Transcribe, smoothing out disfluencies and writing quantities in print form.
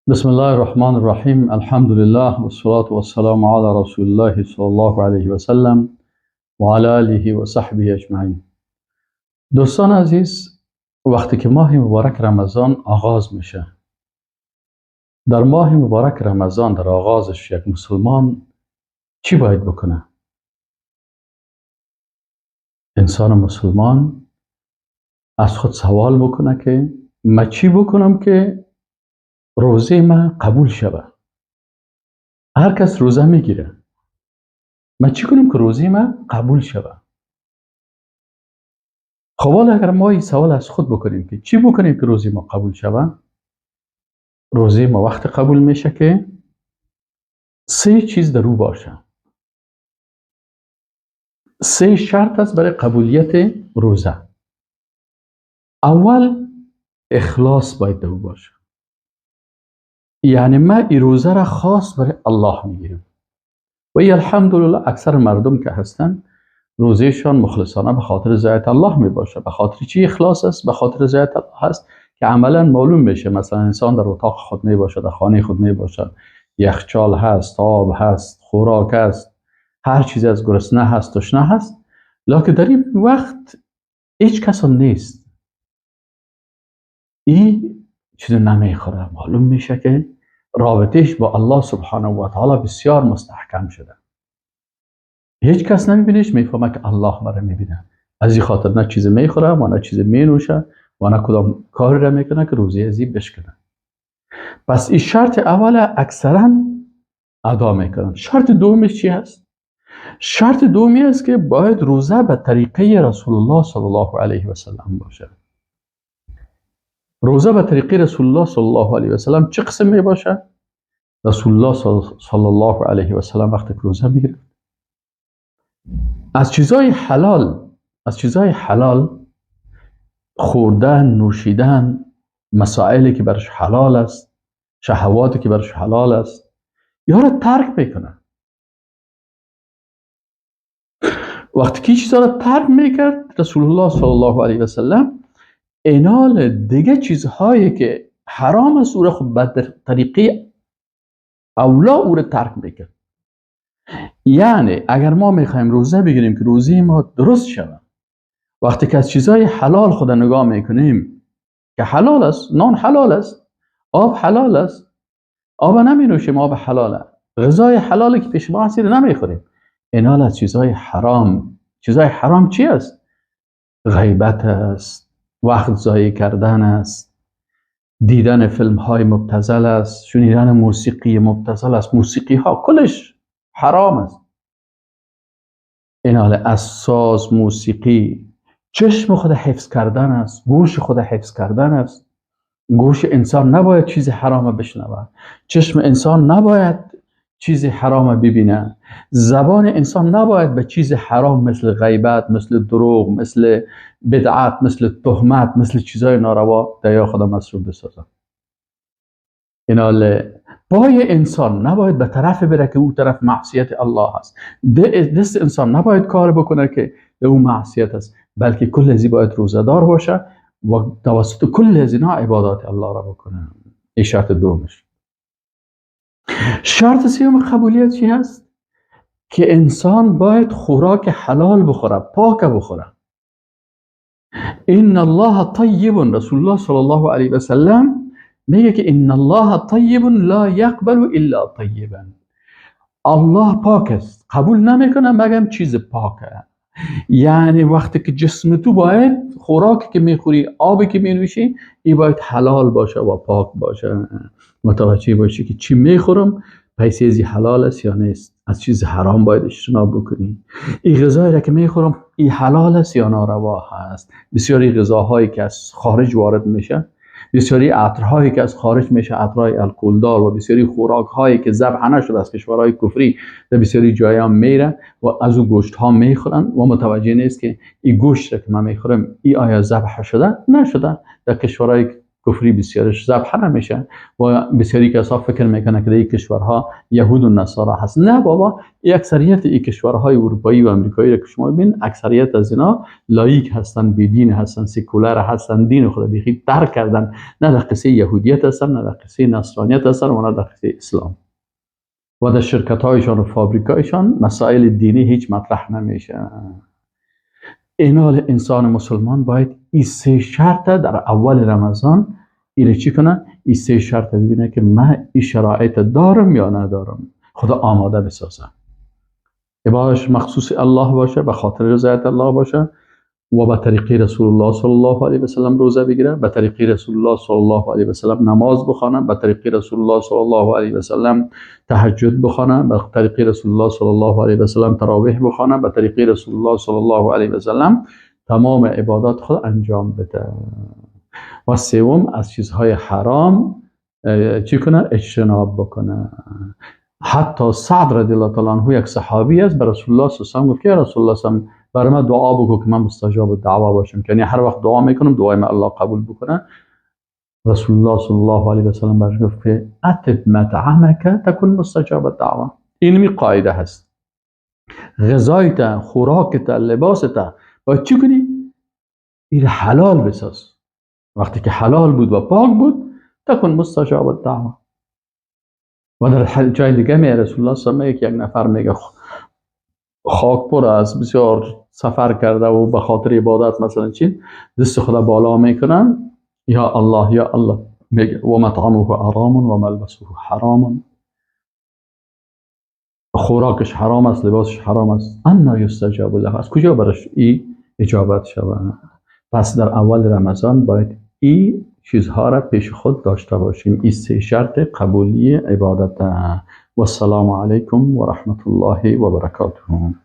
بسم الله الرحمن الرحیم. الحمد لله والصلاة والسلام علی رسول الله صلی الله علیه و سلم و علی آله و صحبه اجمعین. دوستان عزیز، وقتی که ماه مبارک رمضان آغاز میشه، در ماه مبارک رمضان در آغازش یک مسلمان چی باید بکنه؟ انسان مسلمان از خود سوال بکنه که من چی بکنم که روزه من قبول شوه. هر کس روزه میگیره، من چی کنم که روزه من قبول شوه؟ خب حالا اگر ما این سوال از خود بکنیم که چی بکنیم که روزه ما قبول شوه، روزه ما وقت قبول میشه که سه چیز در او باشه. سه شرط است برای قبولیت روزه. اول اخلاص باید در او باشه، یعنی ما این روزه را خاص برای الله میگیریم و ای الحمدلله اکثر مردم که هستن روزهشان مخلصانه به خاطر رضایت الله می باشه. به خاطر چی اخلاص است؟ به خاطر رضایت الله است که عملا معلوم میشه. مثلا انسان در اتاق خود می باشه، در خانه خود می باشه، یخچال هست، آب هست، خوراک هست، هر چیز از گرسنه هست، تشنه هست، لکن در این وقت هیچ کس هم نیست، این چیز نمیخوره. معلوم میشه که رابطهش با الله سبحانه و تعالی بسیار مستحکم شده. هیچ کس نمیبینیش، میفهمه که الله مرا میبینه. از این خاطر نه چیز میخوره و نه چیز مینوشه و نه کدام کاری را میکنه که روزی ازی بشکنه. پس این شرط اول اکثرا ادا میکنن. شرط دومش چی هست؟ شرط دومی است که باید روزه به طریقه رسول الله صلی الله علیه و سلم باشه. روزه به طریقه رسول الله صلی الله علیه و سلم چه قسم می باشه؟ رسول الله صلی الله علیه و سلم وقتی که روزه میگیره از چیزای حلال، از چیزای حلال خوردن، نوشیدن، مسائلی که برش حلال است، شهواتی که برش حلال است، یا را ترک میکنه. وقتی که چیزا را ترک میکرد رسول الله صلی الله علیه و سلم، اینال دیگه چیزهایی که حرام است او را خب به طریقه اولا او را ترک میکرد. یعنی اگر ما میخوایم روزه بگیریم که روزه ما درست شود، وقتی که از چیزهای حلال خود نگاه میکنیم که حلال است، نان حلال است، آب حلال است، آب نمی نوشیم، آب حلاله، غذای حلالی که پیش ما هست نمیخوریم. اینال از چیزهای حرام، چیزهای حرام چی است؟ غیبت است، وقت ضایع کردن است، دیدن فیلم های مبتذل است، شنیدن موسیقی مبتذل است، موسیقی ها کلش حرام است. اینال از ساز، موسیقی، چشم خود حفظ کردن است، گوش خود حفظ کردن است. گوش انسان نباید چیز حرام بشنود، چشم انسان نباید چیز حرام ببینه، زبان انسان نباید به چیز حرام مثل غیبت، مثل دروغ، مثل بدعت، مثل تهمت، مثل چیزای ناروا در خدا مصروف بسازه. اینال پای انسان نباید به طرف بره که او طرف معصیت الله است. دست انسان نباید کار بکنه که او معصیت است، بلکه کل ازی باید روزه‌دار باشه و توسط کل از اینا عبادات الله را بکنه. این شرط دومش. شرط سوم قبولیت چی هست؟ که انسان باید خوراک حلال بخوره، پاک بخوره. ان الله طیب، رسول الله صلی الله علیه و سلم میگه که ان الله طیب لا یقبل الا طیبا. الله پاک است، قبول نمیکنه مگم چیز پاکه. یعنی وقتی که جسم تو باید خوراکی که میخوری، آبی که مینوشی، این باید حلال باشه و پاک باشه. متوجه باشی که چی میخورم، پیسه ازی حلال است یا نیست، از چیز حرام باید اجتناب بکنی. این غذایی را که میخورم این حلال است یا ناروا هست. بسیاری غذاهایی که از خارج وارد میشه، بسیاری عطرهایی که از خارج میشه، عطرهای الکلدار، و بسیاری خوراک هایی که ذبح نشده از کشورهای کفری در بسیاری جای هم میره و از او گوشت ها میخورن و متوجه نیست که این گوشت که من میخورم این آیا ذبح شده نشده. در کشورهای کفری بسیارش ذبح نمیشه و بسیاری کسا فکر میکنه که در این کشورها یهود و نصارا هست. نه بابا، اکثریت این کشورهای اروپایی و امریکایی را که شما ببین، اکثریت از اینا laïc هستن، بیدین هستن، سکولار هستن، دین خود بیخی ترک کردن. نه در قصه یهودیت هستن، نه در قصه نصرانیت هستن و نه در قصه اسلام. و در شرکت هایشان و فابریکایشان مسائل دینی هیچ مطرح نمیشه. اینال انسان مسلمان باید این سه شرط در اول رمضان ایره چی کنه؟ این سه شرط ببینه که من این شرایط دارم یا ندارم. خدا آماده بسازه، عبادش مخصوص الله باشه، به خاطر رضایت الله باشه و به طریقه رسول الله صلی الله علیه و سلم روزه بگیره، به طریقه رسول الله صلی الله علیه و سلم نماز بخوانه، به طریقه رسول الله صلی الله علیه و سلم تهجد بخوانه، به طریقه رسول الله صلی الله علیه و سلم تراویح بخوانه، به طریقه رسول الله صلی الله علیه و سلم تمام عبادات خود انجام بده. و سوم، از چیزهای حرام چی کنه؟ اجتناب بکنه. حتی سعد رضی الله تعالی عنه یک صحابی است، به رسول الله صلی الله علیه و سلم گفت که رسول الله صلی الله علیه و سلم، برای من دعا بکن که من مستجاب دعوا باشم، یعنی هر وقت دعا میکنم دعای من الله قبول بکنه. رسول الله صلی الله علیه و سلم برش گفت که اطب مطعمک تکن مستجاب الدعوه. این می قاعده هست. غذایت، خوراکت، لباست باید چی کنی؟ این حلال بساز. وقتی که حلال بود و پاک بود، تکن مستجاب الدعوه. و در جای دیگه می رسول الله صلی الله علیه و یک نفر میگه خاک پر است، بسیار سفر کرده و به خاطر عبادت مثلا چی دست خدا بالا میکنن، یا الله یا الله میگه، و مطعمه حرام و ملبسه حرام، خوراکش حرام است، لباسش حرام است، انا یستجاب له، از کجا برش ای اجابت شود؟ پس در اول رمضان باید ای چیزها را پیش خود داشته باشیم، این سه شرط قبولی عبادت. و السلام علیکم و رحمت الله و برکاته.